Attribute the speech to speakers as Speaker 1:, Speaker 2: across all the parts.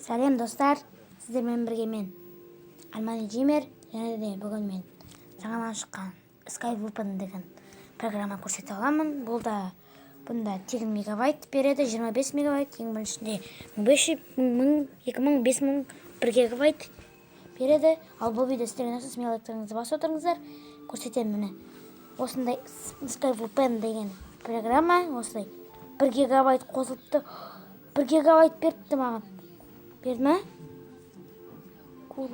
Speaker 1: Сәлем, достар! Сіздермен бірге мен, Армани Джимер. Және де бүгін мен жаңадан шыққан SkyVPN деген программа көрсете аламын. Бұл да, бұнда тегін мегабайт береді, 25 мегабайт. Ең біріншінде 1500, 1000, 2000, 5000, 1 гигабайт береді. Ал бұл видео сіздерге ұнаса, смело лайктарыңызды басып отырыңыздар. Көрсетемін, міне, осындай SkyVPN деген программа. Осылай 1 гигабайт қосылыпты, 1 гигабайт беріпті маған. Берді ма? Cool.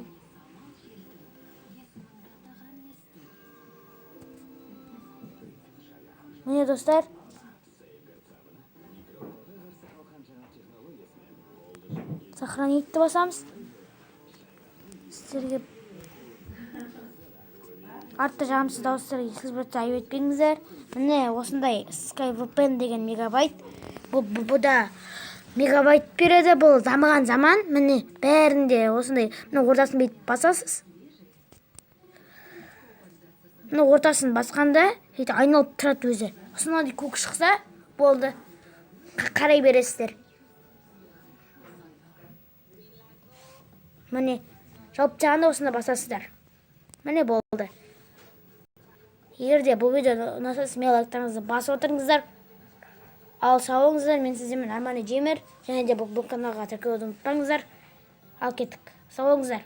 Speaker 1: Міне, достар, сохранить басамыз. Сіздерге артта жағымсыз дауыстар естіліп жатса, айып етпеңіздер. Міне, осындай SkyVPN деген мегабайт. Бұл да мегабайт береді. Бұл дамыған заман, міне, бәрінде осындай. Мына ортасын бүйтіп басасыз. Мына ортасын басқанда сөйтіп айналып тұрады өзі. Сосын мынандай көк шықса болды, қарай бересіздер. Міне, жауып тастағанда осында басасыздар. Міне, болды. Егер де бұл видео ұнаса, смело лайктарыңызды басып отырыңыздар. Ал сау болыңыздар! Мен сіздермен Армани Джеймер. Және де бұл каналға тіркелуді ұмытпаңыздар. Ал кеттік, сау болыңыздар!